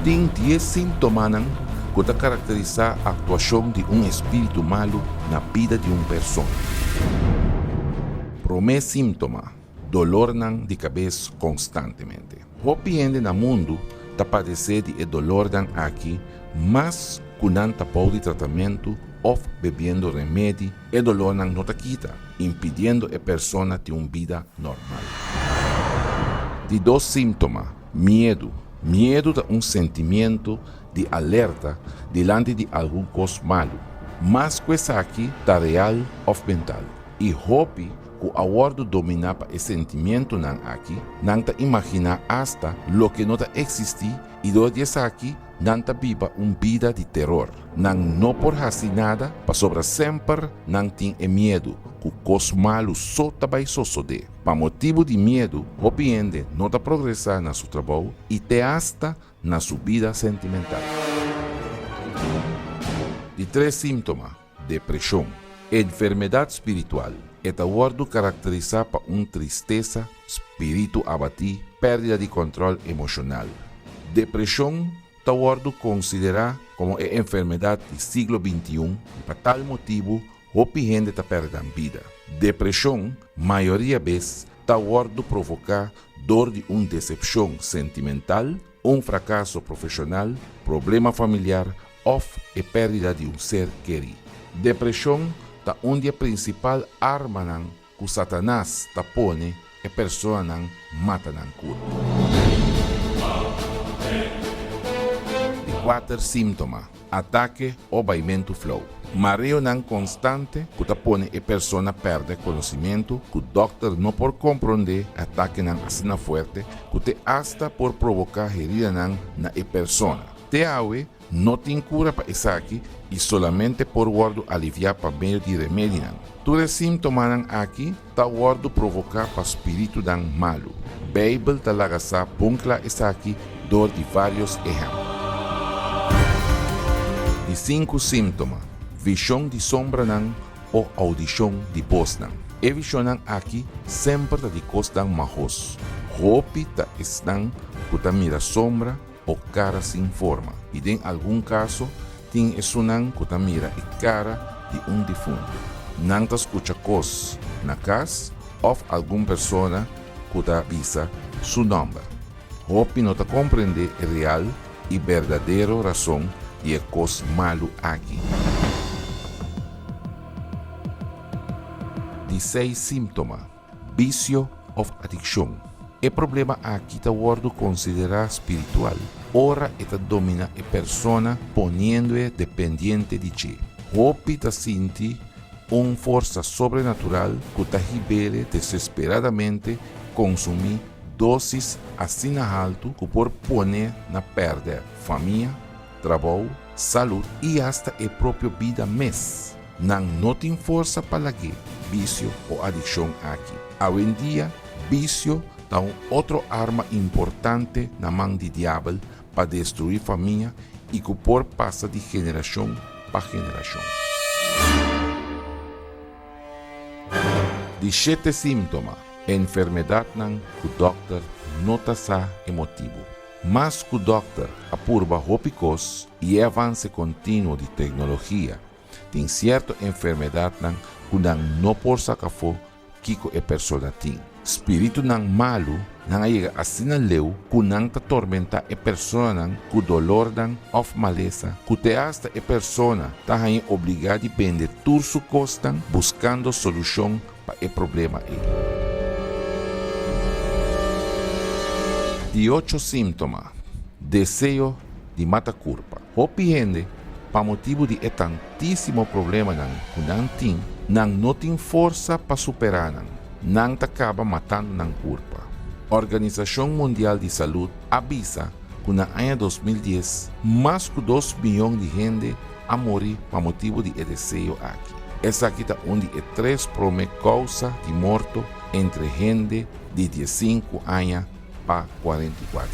Tin dies síntomanan ku ta karakterisá aktuashon di un espíritu malu na bida di un persona. Promé síntoma, dolornan di kabes konstantemente. Hopi hende na mundu ta padesé di e dolornan aki mas ku nan ta bou di tratamentu òf bebiendo remedi, e dolornan no ta kita, impidiendo e persona tin un bida normal. Di dos síntoma, miedu. Miedu ta un sentimiento di alerta dilanti di algun kos malu, mas ku esaki ta real òf mental. I hopi ku a wòrdu dominá pa e sentimientonan aki, nan ta imaginá asta loke no ta eksistí i dor di esaki nan ta biba un bida di teror. Nan no por hasi nada pasobra semper nan tin e miedu ku kos malu so ta bai sosodé. Pa motibu di miedu hopi hende no ta progresá na su trabou i te asta na su bida sentimental. Di tres síntoma, depreshon. Enfermedat spiritual. E ta wòrdu karakterisá pa un tristesa, spiritu abatí, pèrdida di kòntròl emoshonal. Depreshon ta wòrdu konsiderá komo e enfermedat di siglo bintiun i pa tal motibu hopi hende ta pèrdè nan bida. Depreshon mayoria bes ta wòrdu provoká dor di un desepshon sentimental, un frakaso profeshonal, problema familiar òf e pèrdida di un ser kerí. Depreshon ta un di e prinsipal armanan ku Satanas ta pone e personanan mata nan kurpa. Di kuater símtoma, atake o baimentu flou. Mareonan konstante ku ta pone e persona pèrdè konosimentu ku dòkter no por komprondé atakenan asina fuerte ku te asta por provoká heridanan na e persona. Te awe No tin kura pa esaki i solamente por wòrdu aliviá pa medio di remedinan. Tur e síntomanan aki ta wòrdu provoká pa spiritunan malu. Beibel ta laga sa bon kla esaki dor di vários ehèmpel. Di sinku síntoma, vishon di sombranan o oudishon di bosnan. E vishonnan aki semper ta di kosnan mahos. Hopi ta esnan ku ta mira sombra o kara sin forma, i den algun kaso tin esunnan ku ta mira e kara di un difuntu. Nan ta skucha kos na kas òf algun persona ku ta bisa su nòmber. Hopi no ta komprendé e real i berdadero rason di e kos malu aki. Di seis símtoma. Bisio òf adikshon. E problema aki ta wòrdu konsiderá spiritual ora e ta dominá e persona poniendo-e dependiente di dje. Hopi ta sinti un forsa sobrenatural ku ta hib'ele desesperadamente konsumí dósis asina haltu ku por pone na pèrdè famia, trabou, salud i asta e propio bida mes. Nan no tin forsa pa lag'é bisio o adikshon aki. Awendia, bisio ta un otro arma importante na man di diabel pa destruí famia i ku por pasa di generashon pa generashon. Di shete símtoma, enfermedatnan ku dòkter no ta sa e motibu. Mas ku dòkter a purba hopi kos i e avanse kontinuo di teknologia, Tin sierto enfermedadnan ku nan no por saka afó kiko e persona tin. Spiritunan malu nan a yega asina leu ku nan ta tormentá e personanan ku dolornan òf malesa ku te asta e persona ta haña obligá di bende tur su kosnan buskando solushon pa e problema ei. Di ocho símtoma, Deseo di mata kurpa. Hopi hende, pa motibu di e tantísimo problemanan ku nan tin, nan no tin forsa pa superá nan. Nan ta kaba matando nan kurpa. Organisashon Mundial di Salud a bisa ku na aña 2010 mas ku dos miyon di hende a muri pa motibu di e deseo aki. Esaki ta un di e tres promé kousa di morto entre hende di diesinku aña pa 44.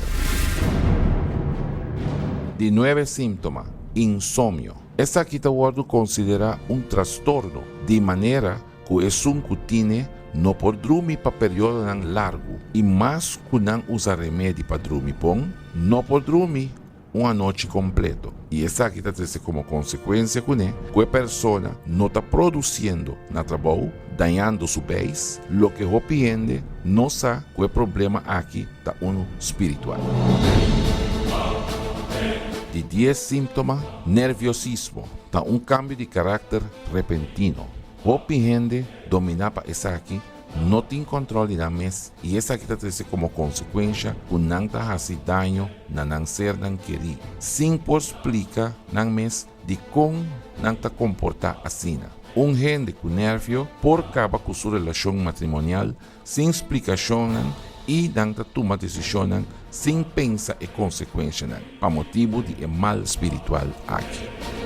Di nuebe síntoma, insomnio. Esaki ta wòrdu konsiderá un trastorno, di manera ku esun ku tine no por drumi pa periodonan largu i mas ku nan usa remedi pa drumi bon, no por drumi. un anochi kompleto i esaki ta trese komo konsekuensia kuné ku e persona no ta produsiendo na trabou, dañando su beis, loke hopi hende no sa ku e problema aki ta unu spiritual. Di dies síntoma, Nerviosismo ta un kambio di karakter repentino. Hopi hende dominá pa esaki no tin kòntròl di nan mes i esaki ta trese komo konsekuensha ku nan ta hasi daño na nan sernan kerí, sin por splika nan mes dikon nan ta komportá asina. Un hende ku nèrvio por kaba ku su relashon matrimonial sin splikashonnan i nan ta tuma desishonnan sin pensa e konsekuenshanan pa motibu di e mal spiritual aki.